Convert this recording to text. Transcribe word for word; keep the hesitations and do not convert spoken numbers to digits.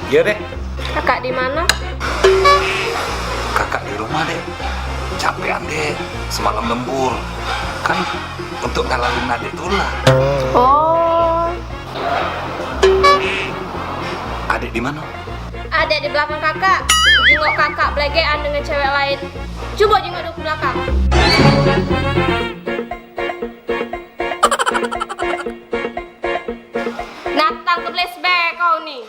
Iya, Dek. Kakak di mana? Kakak di rumah, Dek. Capean, Dek. Semalam lembur. Kan untuk ngalahin adek tulah. Oh. Adek di mana? Adek di belakang kakak. Jingok kakak belegean dengan cewek lain. Coba jingok dulu ke belakang. Natang ke flashback kau ni.